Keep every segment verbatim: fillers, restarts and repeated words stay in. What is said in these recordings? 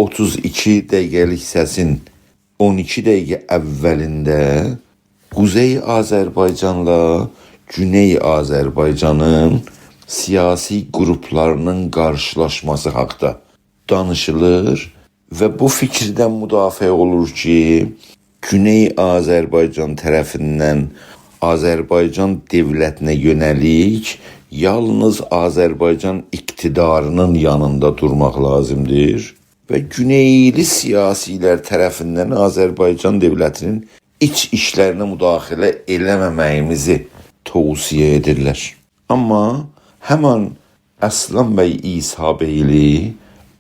اوتوز ایکی دقیقه‌لیک سسین اون ایکی دقیقه اولینده قوزئی آذربایجانلا گونئی آذربایجانین سیاسی قروپلارینین قارشیلاشماسی حاقدا دانیشیلیر و بو فیکیردن مدافعه اولور کی، گونئی آذربایجان طرفیندن آذربایجان دؤولتینه یؤنه‌لیک یالنیز آذربایجان اقتدارینین یانیندا دورماق لازیمدیر و گونئیلی سیاسی‌لر طرفیندن آذربایجان دؤولتینین ایچ ایشلرینه مداخله ائله‌مه‌مه‌ییمیزی توصیه ائدیرلر. آمما همین اصلان بی عیسی‌بیگلی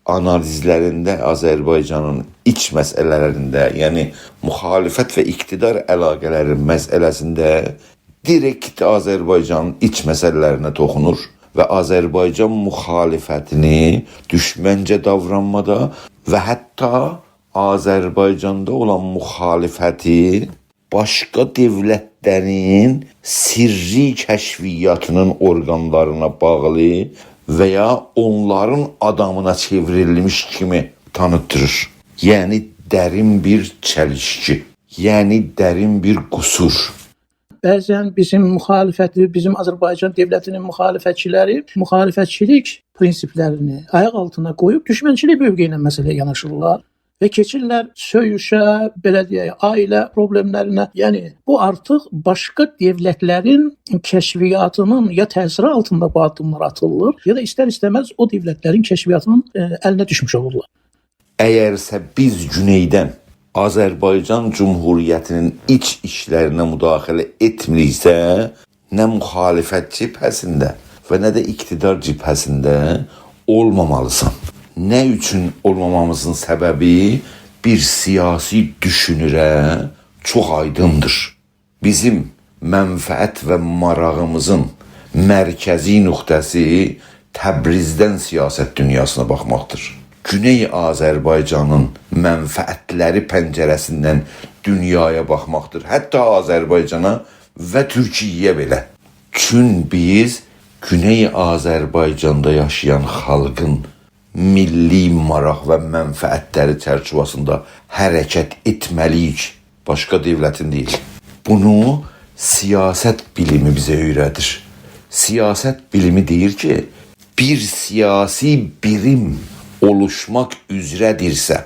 آنالیزلرینده آذربایجانین ایچ مسئله‌لرینده، یعنی مخالفت و اقتدار علاقه‌لری مسئله‌سینده دیرکت آذربایجانین ایچ مسئله‌لرینه توخونور و آذربایجان مخالفتینی دوشمنجه داورانمادا و حتی آذربایجاندا اولان مخالفتی باشقا دؤولتلرین سرّی کشفیاتینین اورقانلارینا باغلی و یا اونلارین آدامینا چئوریلمیش کیمی تانیتدیریر. یعنی درین بیر چلیشکی، یعنی درین بیر قصور. بعضاً بیزیم مخالفتی، بیزیم آذربایجان دؤولتینین مخالفتچی‌لری مخالفتچیلیک پرینسیپلرینی آیاق آلتینا قویوب دوشمنچیلیک موقعی ایله مسئله‌یه یاناشیرلار و کئچیرلر سؤیوشه، بئله دئیک، عائله پروبلئملرینه. یعنی بو آرتیق باشقا دؤولتلرین کشفیاتینین یا تأثیری آلتیندا بو آددیملار آتیلیر، یا دا ایستر-ایسته‌مز او دؤولتلرین کشفیاتینین، ائ، الینه دوشموش اولورلار. اگرسه بیز گونئیدن آذربایجان جمهوریتینین ایچ ایشلرینه مداخله ائتمیریکسه، نه مخالفت جبهه‌سینده و نه ده اقتدار جبهه‌سینده اولمامالیسان. نه اوچون اولمامامیزین سببی بیر سیاسی دوشونوره چوخ آیدیندیر. بیزیم منفعت و ماراغیمیزین مرکزی نقطه‌سی تبریزدن سیاست دونیاسینا باخماقدیر. گونئی آذربایجانین منفعتلری پنجره‌سیندن دونیایا باخماقدیر. حتی آذربایجانا و تورکیه‌یه بئله. چون بیز گونئی آذربایجاندا یاشایان خالقین میللی ماراق و منفعتلری چرچیوه‌سینده حرکت ائتمه‌لی‌ییک. باشقا دؤولتین دئییل. بونو سیاست بیلیمی بیزه اؤیره‌دیر. سیاست بیلیمی دئییر کی، بیر سیاسی بیریم اولوشماق اوزره‌دیرسه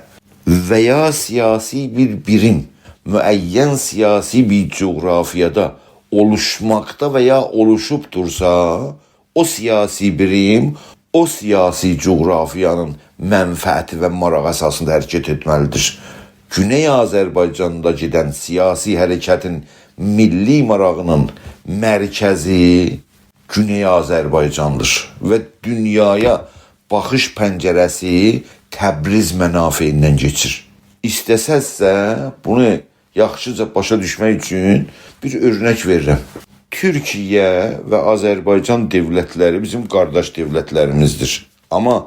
و یا سیاسی بیر بیریم معین سیاسی بیر جغرافیادا اولوشماقدا و یا اولوشوبدورسا، او سیاسی بیریم او سیاسی جغرافیانین منفعتی و ماراغی اساسیندا حرکت ائتمه‌لیدیر. گونئی آذربایجاندا گئدن سیاسی حرکتین میللی ماراغینین مرکزی گونئی آذربایجاندیر و دونیایا باخیش پنجره‌سی تبریز منافعیندن کئچیر. ایسته‌سزسه، بونو یاخشیجا باشا دوشمک اوچون بیر اؤرنک وئریرم. تورکیه و آذربایجان دؤولتلری بیزیم قارداش دؤولتلریمیزدیر. آمما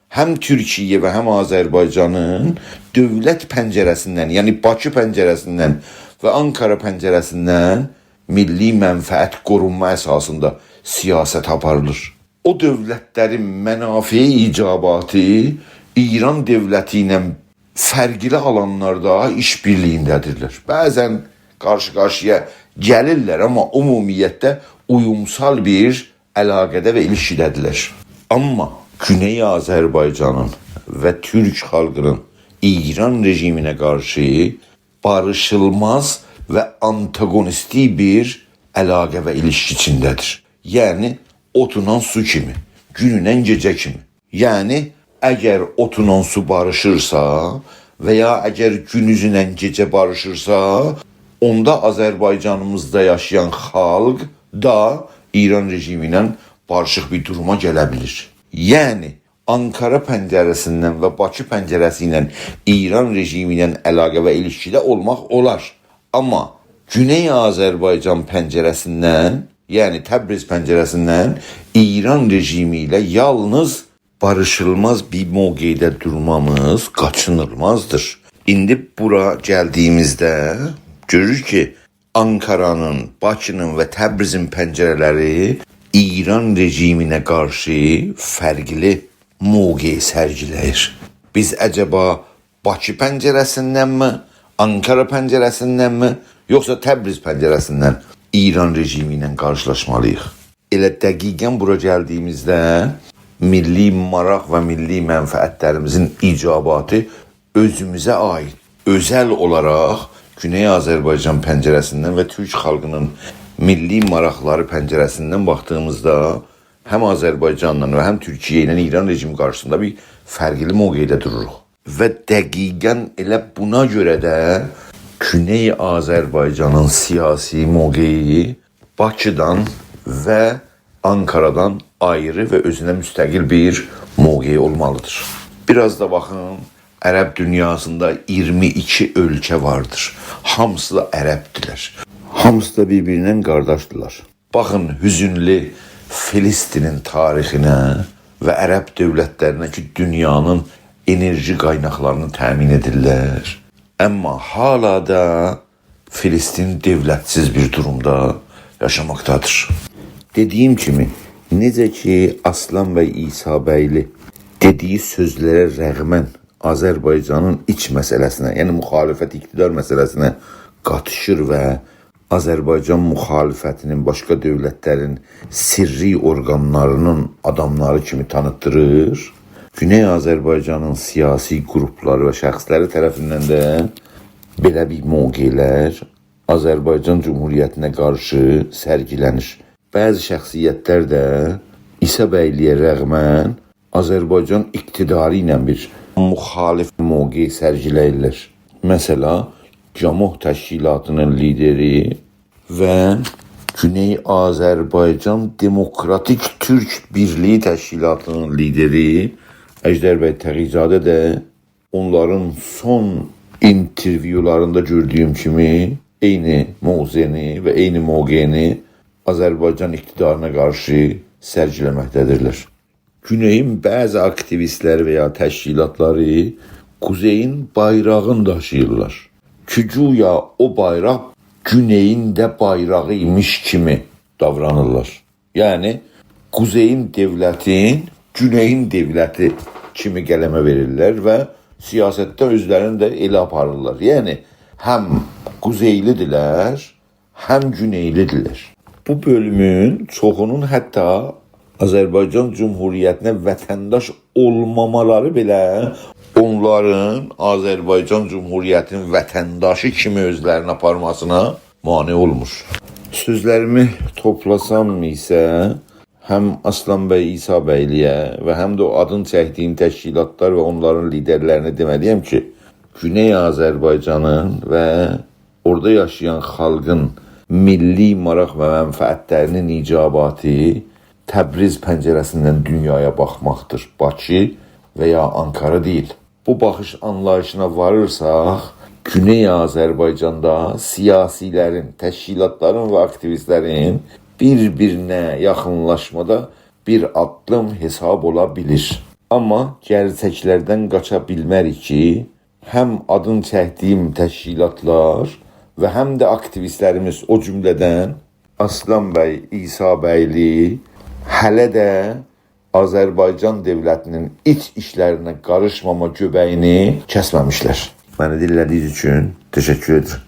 هم تورکیه و هم آذربایجانین دؤولت پنجره‌سیندن، یعنی باکی پنجره‌سیندن و آنکارا پنجره‌سیندن میللی منفعت قورونما اساسیندا سیاست آپاریلیر. او دؤولتلرین منافع ایجاباتی ایران دؤولتی ایله فرقلی آلانلاردا ایش‌بیرلیگینده‌دیرلر. بعضاً قارشی-قارشییا گلیرلر، آمما عمومیتده اویومسال بیر علاقه‌ده و ایلیشکیده‌دیرلر. آمما گونئی آذربایجانین و تورک خالقینین ایران رژیمینه قارشی باریشیلماز و آنتاگونیستی بیر علاقه و ایلیشکی ایچینده‌دیر. یعنی، اودونان سو کیمی، گونونن گئجه کیمی. یعنی، اگر اودونان سو باریشیرسا و یا اگر گونوزونن گئجه باریشیرسا، اوندا آذربایجانیمیزدا یاشایان خالق دا ایران رژیمی ایله باریشیق بیر دوروما گله بیلیر. یعنی، آنکارا پنجره‌سیندن و باکی پنجره‌سی ایله ایران رژیمی ایله علاقه و ایلیشکیده اولماق اولار. آمما گونئی آذربایجان پنجره‌سیندن، یعنی تبریز پنجره‌سیندن ایران رژیمی ایله یالنیز باریشیلماز بیر موقعده دورمامیز قاچینیلمازدیر. ایندی بورا گلدیییمیزده گؤروروک کی، آنکارانین، باکی‌نین و تبریزین پنجره‌لری ایران رژیمینه قارشی فرقلی موقع سرگیله‌ییر. بیز عجبا باکی پنجره‌سیندن‌می، آنکارا پنجره‌سیندن‌می، یوخسا تبریز پنجره‌سیندن ایران رژیمی ایله قارشیلاشمالی‌ییق؟ ائله دقیقاً بورا گلدیییمیزده میللی ماراق و میللی منفعت‌لریمیزین ایجاباتی اؤزوموزه عایید، اؤزل اولاراق گونئی آذربایجان پنجره‌سیندن و تورک خالقینین میللی ماراقلاری پنجره‌سیندن باخدیغیمیزدا هم آذربایجانلا و هم تورکیه ایله ایران رژیمی قارشیسیندا بیر فرقلی موقعده دوروروق. و دقیقاً ائله بونا گؤره ده گونئی آذربایجانین سیاسی موقعی باکیدان و آنکارادان آیری و اؤزونه مستقل بیر موقعی اولمالیدیر. بیر آز دا باخین، عرب دونیاسیندا اییرمی ایکی اؤلکه واردیر. هامیسی دا عربدیلر. هامیسی دا بیر-بیرینن قارداشدیلار. باخین حزونلو فلسطینین تاریخینه و عرب دؤولت‌لرینه کی، دونیانین انرژی قایناقلارینی تأمین ائدیرلر. آمما هالا دا فلسطین دؤولت‌سیز بیر دورومدا یاشاماقدادیر. دئدیییم کیمی، نئجه کی، اصلان بی عیسی‌بیگلی دئدییی سؤزلره رغماً آذربایجانین ایچ مسئله‌سینه، یعنی مخالفت اقتدار مسئله‌سینه قاتیشیر و آذربایجان مخالفتینین باشقا دؤولت‌لرین سرّی اورقانلارینین آداملاری کیمی تانیتدیریر، گونئی آذربایجانین سیاسی قروپلاری و شخص‌لری طرفیندن ده بئله بیر موقع‌لر آذربایجان جمهوریتینه قارشی سرگیله‌نیر. بعضی شخصیت‌لر ده عیسی‌بیگلی‌یه رغماً آذربایجان اقتداری ایله بیر مخالف موقع سرگیله‌ییرلر. مثلا، گاموح تشکیلاتینین لیدری و گونئی آذربایجان دموکراتیک تورک بیرلیگی تشکیلاتینین لیدری اژدر بی تقی‌زاده ده اونلارین سون اینترویولاریندا گؤردویوم کیمی عینی موضعینی و عینی موقعینی آذربایجان اقتدارینا قارشی سرگیله‌مکده‌دیرلر. گونئیین بعضی آکتیویست‌لری و یا تشکیلاتلاری قوزئیین بایراغینی داشیییرلار کی، گویا او بایراق گونئیین ده بایراغی ایمیش کیمی داورانیرلار. یعنی، قوزئیین دؤولتین گونئیین دؤولتی کیمی قلمه وئریرلر و سیاستده اؤزلرینی ده ائله آپاریرلار. یعنی، هم قوزئیلی‌دیرلر، هم گونئیلی‌دیرلر. بو بؤلومون چوخونون حتی آذربایجان جمهوریتینه وطنداش اولمامالاری بئله اونلارین آذربایجان جمهوریتینین وطنداشی کیمی اؤزلرینی آپارماسینا مانع اولمور. سؤزلریمی توپلاسام ایسه، هم اصلان بی عیسی‌بیگلی‌یه و هم ده او آدین چکدیییم تشکیلاتلار و اونلارین لیدرلرینه دئمه‌لی‌یم کی، گونئی آذربایجانین و اورادا یاشایان خالقین میللی ماراق و منفعت‌لرینین ایجاباتی تبریز پنجره‌سیندن دونیایا باخماقدیر. باکی و یا آنکارا دئییل. بو باخیش آنلاییشینا واریرساق، گونئی آذربایجاندا سیاسی‌لرین، تشکیلاتلارین و آکتیویست‌لرین بیر-بیرینه یاخینلاشمادا بیر آددیم حساب اولا بیلیر. آمما گئرچک‌لردن قاچا بیلمه‌ریک کی، هم آدین چکدیییم تشکیلاتلار و هم ده آکتیویست‌لریمیز، او جمله‌دن اصلان بی عیسی‌بیگلی هله ده آذربایجان دؤولتینین ایچ ایشلرینه قاریشماما گؤبه‌یینی کسمه‌میشلر. منی دینله‌دیگینیز اوچون تشکر ائدیرم.